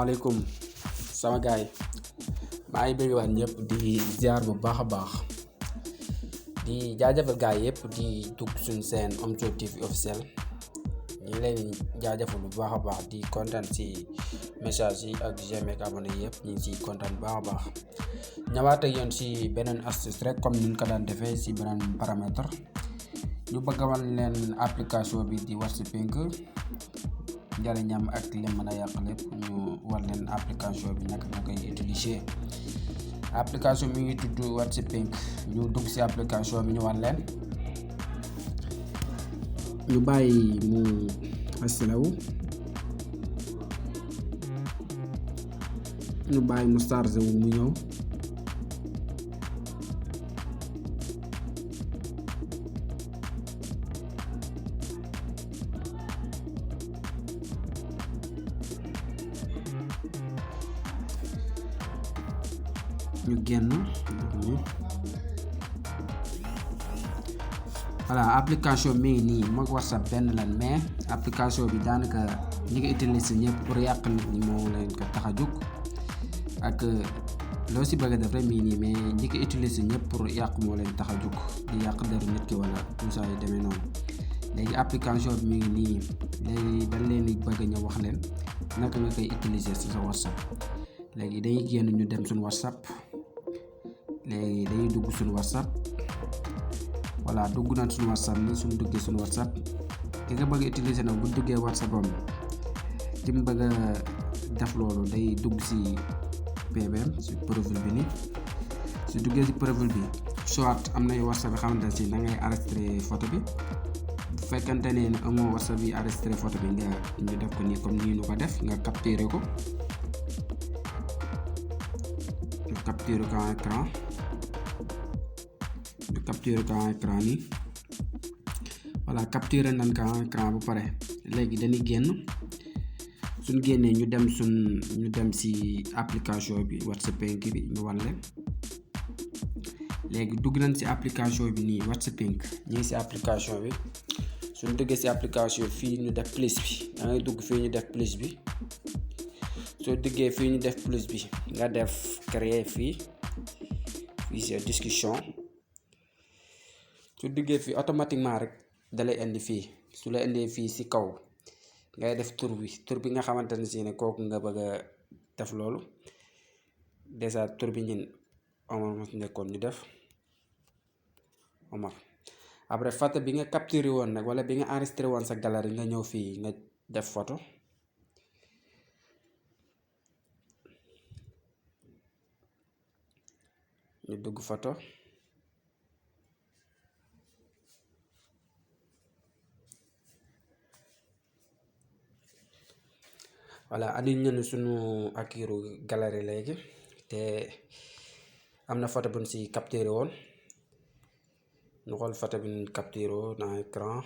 Assalamualaikum sama gaay maa ngi bëgg wax ñëpp di ziar bu baax a baax di jaajëfal gaay yëpp di dugg suñ seen Omzo TV officiel ñu ngi leen jaajëfal bu baax a baax di kontaan si message yi ak j'aime ak abonné yëpp ñu ngi siy kontaan bu baax a baax ñëwaat ak yéen si beneen astuce rek comme ni ñu ko daan defee si beneen paramètre ñu bëgg a wan leen application bi di WhatsApp njariñam ak li mën a yàq lépp ñu war leen application bi naka nga koy utiliser. Application mi ngi tudd WhatsApp ñu dugg si application bi ñu war leen ñu bàyyi mu installé wu ñu bàyyi mu chargé wu mu ñëw ñu génn voilà application mi ngi nii moog WhatsApp benn lan mais application bi daanaka ñi ngi utiliser ñëpp pour yàq nit ñi moo leen ko tax a jóg ak loo si bëgg a def rek mi ngi nii mais ñi ngi utiliser ñëpp pour yàq moo leen tax a jóg di yàq deru nit ki wala tout ça yu demee noonu. léegi application bi mi ngi nii léegi dañ leen di bëgg a ñëw wax leen naka nga koy utiliser si sa WhatsApp. léegi dañuy génn ñu dem suñu WhatsApp léegi dañuy dugg suñu WhatsApp voilà dugg nañ suñu WhatsApp ni suñu duggee suñu WhatsApp ki nga bëgg utiliser nag bu duggee WhatsApp am ci mu bëgg a def loolu day dugg si PBM si profil bi ni su duggee si profil bi soit am na WhatsApp bi xamante si da ngay enregistré photo bi bu fekkante ne amoo WhatsApp bi enregistré photo bi nga ñu def ko nii comme nii ñu ko def nga capturer ko capture ko en écran ñu capture ko en écran nii voilà capture nañ ko en écran bu pare léegi dañuy génn suñ génnee ñu dem si application bi WhatsApp bi ñu wan leen léegi dugg nañ si application bi nii WhatsApp ñu ngi si application bi suñ duggee si application fii ñu def plus bi da ngay dugg fii ñu def plus bi soo duggee fii ñu def plus bi nga def créer fii c'est discussion su duggee fii automatiquement rek dalay indi fii su la indee fii si kaw ngay def tur bi nga xamante ne si ne kooku nga bëgg a def loolu déjà tur bi ñun Omar mos nekkoon ñu def Omar après photo bi nga capturé woon nag wala bi nga enregistré woon sa galerie nga ñëw fii nga def photo ñu dugg photo voilà andi ñun suñu akiru galerie léegi te am na photo buñ si capturé woon ñu xool photo bi ñu capturé woon en écran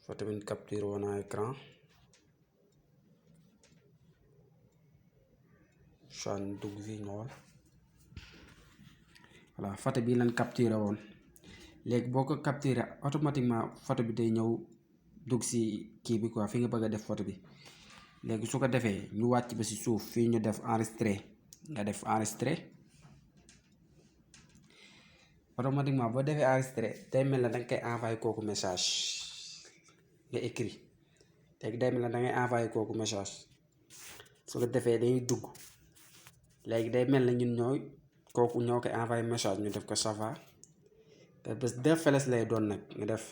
photo bi ñu capturé woon en écran soit ñu dugg fii ñu xool voilà photo bi lañ capturé woon léegi boo ko capturé automatiquement photo bi day ñëw dugg si kii bi quoi fi nga bëgg a def photo bi léegi su ko defee ñu wàcc ba si suuf fii ñu def enregistré nga def enregistré automatiquement boo defee enregistré day mel na da nga koy envoyé kooku message nga écrit léegi day mel na da ngay envoyé kooku message su ko defee dañuy dugg léegi day mel na ñun kooku ñoo koy envoyé message ñu def ko ça va te bés def feles lay doon nag nga def